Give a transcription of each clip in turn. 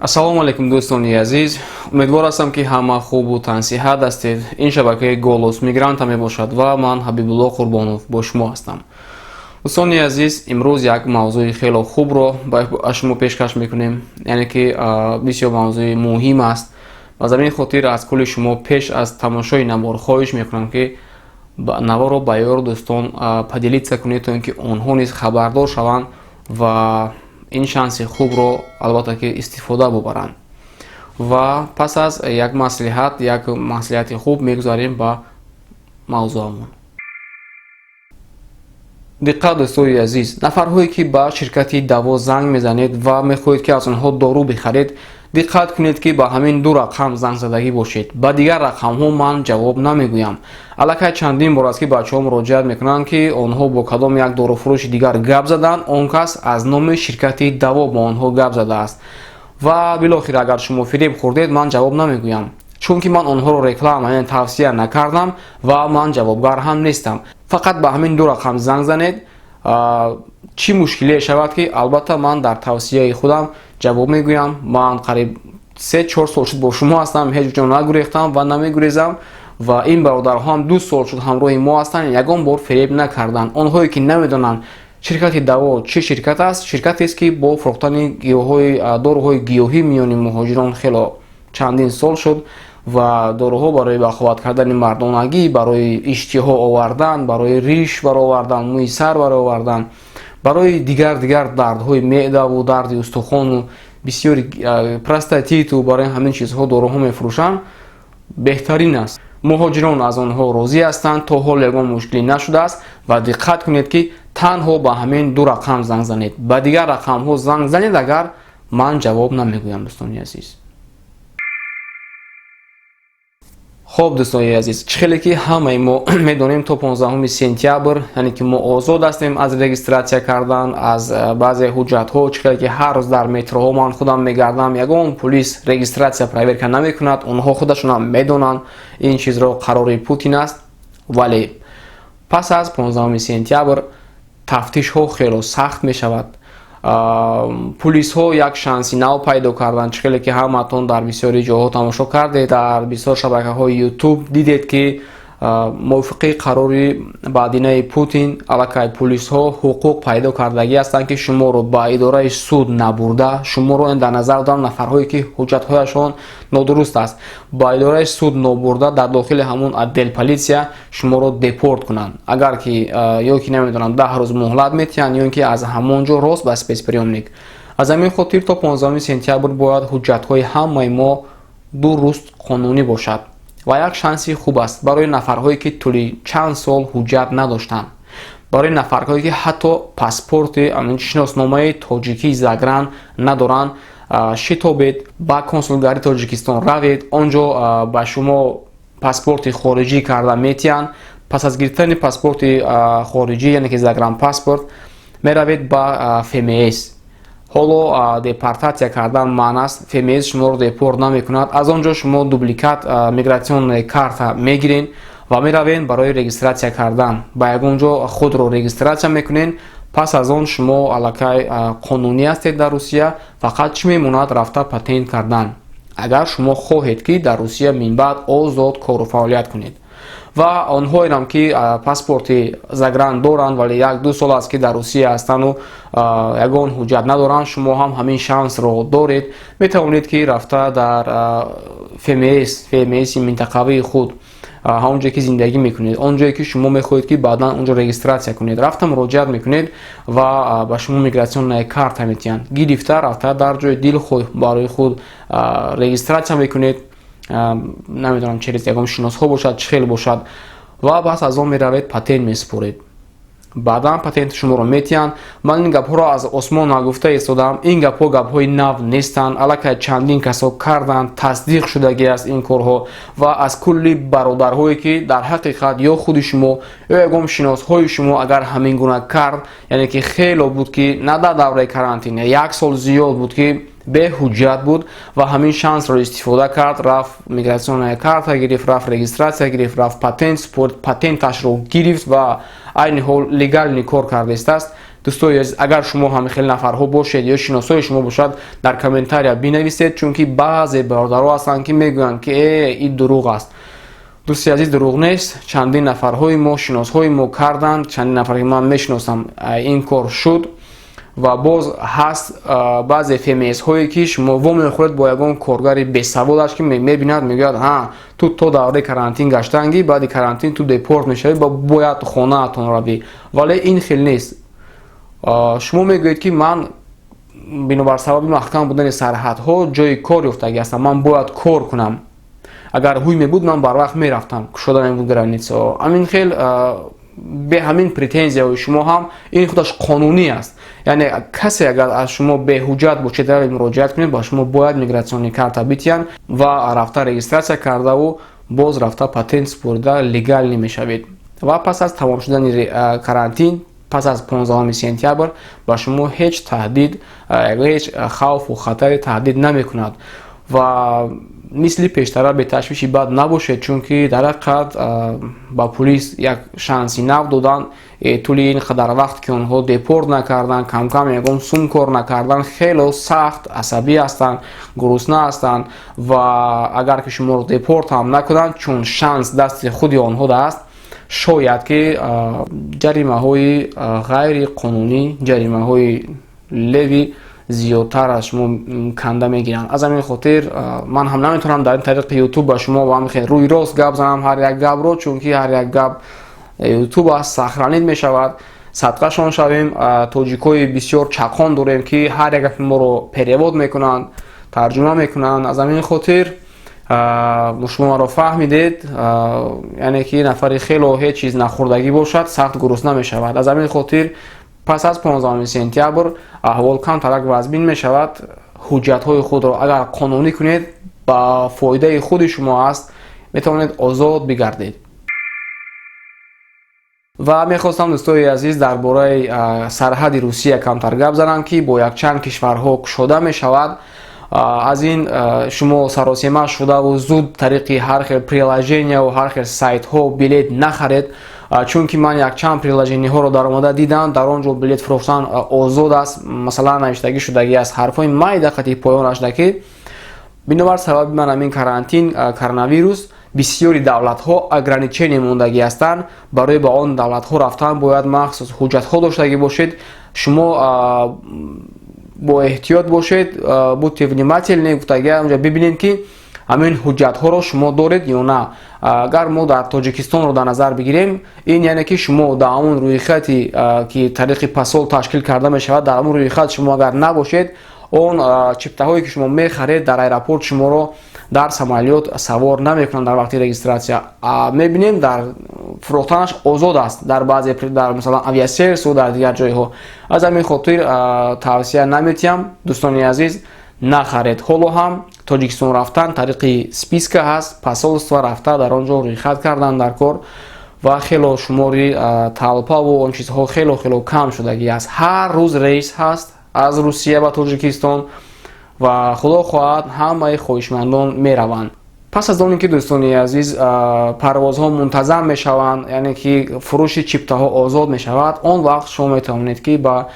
Ассалому алайкум, дӯстони азиз. Умедвор ҳастам, ки ҳама хубу тансиҳат ҳастед. Ин шабакаи «Голос мигранта» мебошад ва ман, Ҳабибулло Қурбонов, бо шумо ҳастам. Дӯстони азиз, имрӯз як мавзӯи хело хубро ба шумо пешкаш мекунем, яъне ки бисёр мавзӯи муҳим аст. Ба замин хотир аз кулли шумо пеш аз тамошои навор хоҳиш мекунам, ки наворро ба ёру дӯстон поделиться кунед, то ин ки онҳо низ хабардор шаванд ва ин шанси хубро, албатта ки, истифода бубаранд. Ва пас аз як маслиҳат, як маслиҳати хуб, мегузарем ба мавзӯамон. Диққат, дӯстои азиз! Нафарҳое ки ба ширкати «Даво» занг мезанед ва мехоҳед, ки аз онҳо дору бихаред, диққат кунед, ки ба ҳамин ду рақам зангзадагӣ бошед. Ба дигар рақамҳо ман ҷавоб намегӯям. Аллакай чандин бор аст, ки бачаҳо муроҷиат мекунанд, ки онҳо бо кадом як доруфурӯши дигар гап заданд, он кас аз номи ширкати «Даво» бо онҳо гап задааст. Ва билохир, агар шумо фиреб хӯрдед, ман ҷавоб намегӯям, чунки ман онҳоро реклама, яъне тавсия накардам ва ман ҷавобгар ҳам нестам. Фақат ба ҳамин ду рақам занг занед. Чӣ мушкилие шавад, ки албатта ман дар тавсияи худам ҷавоб мегӯям. Ман қариб 3-4 сол шуд бо шумо ҳастам, ҳеҷ ҷо нагурехтам ва намегурезам. Ва ин бародарҳо ҳам 2 сол шуд ҳамроҳи мо ҳастанд, ягон бор фиреб накарданд. Онҳое ки намедонанд ширкати «Даво» чӣ ширкат аст, ширкатест, ки бо фурӯхтани гиёҳҳои, доруҳои гиёҳӣ миёни муҳоҷирон хело чандин сол шуд ва доруҳо барои бақувват кардани мардонагӣ, барои иштиҳо овардан, барои риш баровардан, мӯи сар баровардан, барои дигар дигар дардҳои меъдаву дарди устухону бисёри простатиту, барои ҳамин чизҳо доруҳо мефурӯшанд. Беҳтарин аст, муҳоҷирон аз онҳо розӣ ҳастанд, то ҳол ягон мушкилӣ нашудааст. Ва диққат кунед, ки танҳо ба ҳамин ду рақам занг занед. Ба дигар рақамҳо занг занед агар, ман ҷавоб намегӯям, дӯстони азиз. Хоб, дӯстони азиз, чӣ хеле ки ҳамаи мо медонем, то 15 сентябр, яъне ки мо озод ҳастем аз регистратсия кардан, аз баъзе ҳуҷҷатҳо. Чӣ хеле ки ҳар рӯз дар метроҳо ман худам мегардам, ягон пулис регистратсия проверка намекунад. Онҳо худашонам медонанд ин чизро, қарори Путин аст. Вале пас аз 15 сентябр тафтишҳо хело сахт мешавад. Пулисҳо як шанси нав пайдо карданд. Чӣ хеле ки ҳамаатон дар бисёри ҷоҳо тамошо кардед, дар бисёр шабакаҳои Ютуб дидед, ки мувофиқи қарори баъдинаи Путин аллакай пулисҳо ҳуқуқ пайдо кардагӣ ҳастанд, ки шуморо ба идораи суд набурда, шуморо, дар назар дорам нафарҳое ки ҳуҷҷатҳояшон нодуруст аст, ба идораи суд нобурда, дар дохили ҳамун отдел полиция шуморо депорт кунанд. Агар ки ё ки намедонам, 10 рӯз муҳлат метиҳанд, ё ин ки аз ҳамон ҷо рост ба спецприёмник. Аз ҳамин хотир то 15 сентябр бояд ҳуҷҷатҳои ҳамаи мо дуруст, қонунӣ бошад. Ва як шанси хуб аст барои нафарҳое ки тӯли чанд сол ҳуҷҷат надоштанд, барои нафарҳое ки ҳатто паспорти, шиносномаи тоҷикии загран надоранд. Шитобед, ба консулгарии Тоҷикистон равед. Он ҷо ба шумо паспорти хориҷӣ карда метиҳанд. Пас аз гирифтани паспорти хориҷӣ, яъне ки загранпаспорт, меравед ба ФМС. Ҳоло депортатсия кардан манъ аст, ФМС шуморо депорт намекунад. Аз он ҷо шумо дубликат миграционная карта мегирен ва меравен барои регистратсия кардан. Ба ягон ҷо худро регистратсия мекунен. Пас аз он шумо аллакай қонунӣ ҳастед дар Русия. Фақат чӣ мемонад? Рафта патент кардан, агар шумо хоҳед, ки дар Русия минбаъд озод кору фаъолият кунед. Ва онҳоерам ки паспорти загран доранд, вале 1-2 сол аст, ки дар Русия ҳастанду ягон ҳуҷҷат надоранд, шумо ҳам ҳамин шансро доред. Метавонед, ки рафта дар ФМС-и минтақавии худ, ҳамон ҷое ки зиндагӣ мекунед, он ҷое ки шумо мехоҳед, ки баъдан онҷо регистратсия кунед, рафта муроҷиат мекунед ва ба шумо миграционная карта метиҳанд. Гирифта, рафта дар ҷои дилхоҳ барои худ регистратсия мекунед. Намедонам, через ягон шиносҳо бошад, чӣ хел бошад. Ва пас аз он меравед, патент месупоред. Баъдан патенти шуморо метиҳанд. Ман ин гапҳоро аз осмон нагуфта истодам. Ин гапҳо гапҳои нав нестанд, аллакай чандин касо карданд, тасдиқ шудагӣ аст ин корҳо. Ва аз кулли бародарҳое ки дар ҳақиқат ё худи шумо, ё ягон шиносҳои шумо агар ҳамин гуна кард, яъне ки хело буд, ки на дар давраи карантин, як сол зиёд буд, ки беҳуҷҷат буд ва ҳамин шансро истифода кард, рафт, миграционная карта гирифт, рафт, регистратсия гирифт, рафт, патент супорид, патенташро гирифт ва айни ҳол легальный кор карда истааст. Дӯстои азиз, агар шумо ҳам хеле нафарҳо бошед ё шиносои шумо бошад, дар комментария бинависед, чунки баъзе бародаро ҳастанд, ки мегӯянд, ки ин дурӯғ аст. Дӯсти азиз, дурӯғ нест. Чандин нафарҳои мо, шиносҳои мо карданд, чандин нафаре ки ман мешиносам, ин кор шуд. Ва боз ҳаст баъзе ФМС-ҳое, ки шумо вомехӯред бо ягон коргари бесаводаш, ки мебинад, мегӯяд: «Ҳа, ту то давраи карантин гаштангӣ, баъди карантин ту депорт мешавӣ ва бояд хонаатон равӣ». Вале ин хел нест. Шумо мегӯед, ки ман бинобар сабаби маҳкам будани сарҳадҳо ҷои кор ёфтагӣ ҳастам, ман бояд кор кунам, агар ҳуй мебуд, ман барвақт мерафтам, кушода мебуд граница. Ҳамин хел бе ҳамин претензияҳои шумо ҳам ин худаш қонунӣ аст. Яъне касе агар аз шумо беҳуҷҷат бо чедаре муроҷиат кунед, ба шумо бояд миграционный карта битиҳанд ва рафта регистрация кардаву боз рафта патент супорида легальный мешавед. Ва пас аз тамом шудани карантин, пас аз 15 сентябр, ба шумо ҳеҷ таҳдид, ҳеҷ хавфу хатари таҳдид намекунад. Ва мисли пештара беташвиши бад набошед, чунки дар ҳақиқат ба пулис як шанси нав додан. Тӯли ин қадар вақт, ки онҳо депорт накарданд, камкам ягон сум кор накарданд, хело сахт асабӣ ҳастанд, гурусна ҳастанд. Ва агар ки шуморо депорт ҳам накунанд, чун шанс дасти худи онҳо аст, шояд ки ҷаримаҳои ғайриқонунӣ, ҷаримаҳои левый зиёдтар аз шумо канда мегиранд. Аз ҳамин хотир ман ҳам наметавонам дар ин тариқи Ютуб ба шумо ба ҳамин рӯи рост гап занам ҳар як гапро, чунки ҳар як гап Ютуб аст, сохранить мешавад. Садқашон шавем, тоҷикои бисёр чақон дорем, ки ҳар як гапи моро перевод мекунанд, тарҷума мекунанд. Аз ҳамин хотир шумо маро фаҳмидед. Яъне ки нафари хело ҳеҷ чиз нахӯрдагӣ бошад, сахт гурусна мешавад. Аз ҳамин хотир пас аз 15 сентябр аҳвол камтарак вазбин мешавад. Ҳуҷҷатҳои худро агар қонунӣ кунед, ба фоидаи худи шумо аст, метавонед озод бигардед. Ва мехостам, дӯстои азиз, дар бораи сарҳади Русия камтар гап занам, ки бо якчанд кишварҳо кушода мешавад. Аз ин шумо саросема шудаву зуд тариқи ҳар хел приложения ву ҳар хел сайтҳо билет нахаред, чунки ман якчанд приложение ҳоро даромада дидам, дар он ҷо билет фурӯхтан озод аст. Масалан, навиштагӣ шудагӣ аст, ҳарфҳои майда қати поёнашда, ки бинобар сабаби ман ҳамин карантин, коронавирус, бисёри давлатҳо ограничение мондагӣ ҳастанд. Барои ба он давлатҳо рафтан бояд махсус ҳуҷҷатҳо доштагӣ бошед. Шумо бо эҳтиёт бошед, будьте внимательны гуфтагӣ. Онҷа бибинед, ки ҳамин ҳуҷҷатҳоро шумо доред ё на. Агар мо дар Тоҷикистонро дар назар бигирем, ин яъне ки шумо дар ҳамон рӯйхати, ки тариқи посол ташкил карда мешавад, дар ҳамон рӯйхат шумо агар набошед, он чиптаҳое, ки шумо мехаред, дар аэропорт шуморо дар самолёт савор намекунанд дар вақти регистрация. Мебинем, дар фурӯхтанаш озод аст дар баъзе, дар масалан Авиасервису дар дигар ҷойҳо. Аз ҳамин хотир тавсия наметиҳам, дӯстони азиз, нахаред. Ҳоло ҳам Тоҷикистон рафтан тариқи списка ҳаст, посольство рафта, дар он ҷо рӯйхат кардан дар кор. Ва хело шумори толпа ву он чизҳо хело хело кам шудагӣ аст. Ҳар рӯз рейс ҳаст аз Русия ба Тоҷикистон ва худо хоҳад, ҳамаи хоҳишмандон мераванд. Пас аз оне ки, дӯстони азиз, парвозҳо мунтазам мешаванд, яъне ки фурӯши чиптаҳо озод мешавад, он вақт шумо метавонед, ки ба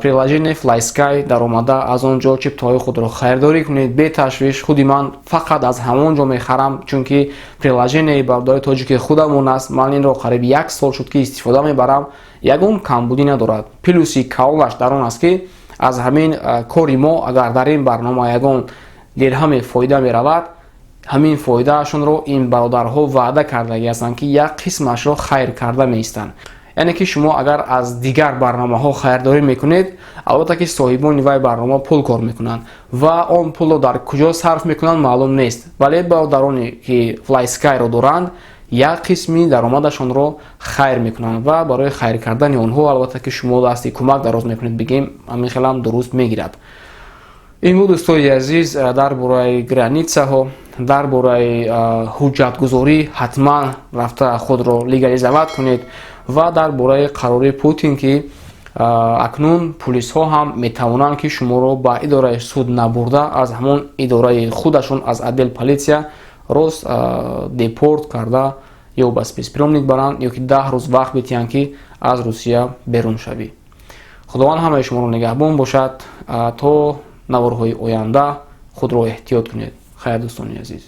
приложение FlySky даромада, аз он ҷо чиптаҳои худро харидорӣ кунед беташвиш. Худи ман фақат аз ҳамон ҷо мехарам, чунки приложение и бародари тоҷики худамон аст. Ман инро қариб як сол шуд, ки истифода мебарам, ягон камбудӣ надорад. Плюс и калонаш дар он аст, ки аз ҳамин кори мо агар дар ин барнома ягон дирҳаме фоида меравад, ҳамин фоидаашонро ин бародарҳо ваъда кардагӣ ҳастанд, ки як қисмашро хайр карда меистанд. Яъне ки шумо агар аз дигар барномаҳо харидорӣ мекунед, албатта ки соҳибони вай барнома пул кор мекунанд ва он пулро дар куҷо сарф мекунанд, маълум нест. Вале бародароне, ки FlySky-ро доранд, як қисми даромадашонро хайр мекунанд ва барои хайр кардани онҳо, албатта ки шумо дасти кӯмак дароз мекунед, бигем, ҳамин хелам дуруст мегирад. Ин буд, дӯстои азиз, дар бораи граница ҳо, дар бораи ҳуҷҷатгузорӣ, ҳатман рафта худро легализовать кунед, ва дар бораи қарори Путин, ки акнун пулисҳо ҳам метавонанд, ки шуморо ба идораи суд набурда, аз ҳамон идораи худашон, аз отдел полиция рост депорт карда, ё ба спецприёмник баранд, ё ки 10 рӯз вақт битиҳанд, ки аз Русия берун шавӣ. Худованд ҳамаи шуморо нигаҳбон бошад. То наворҳои оянда худро эҳтиёт кунед. Хайр, дӯстони азиз.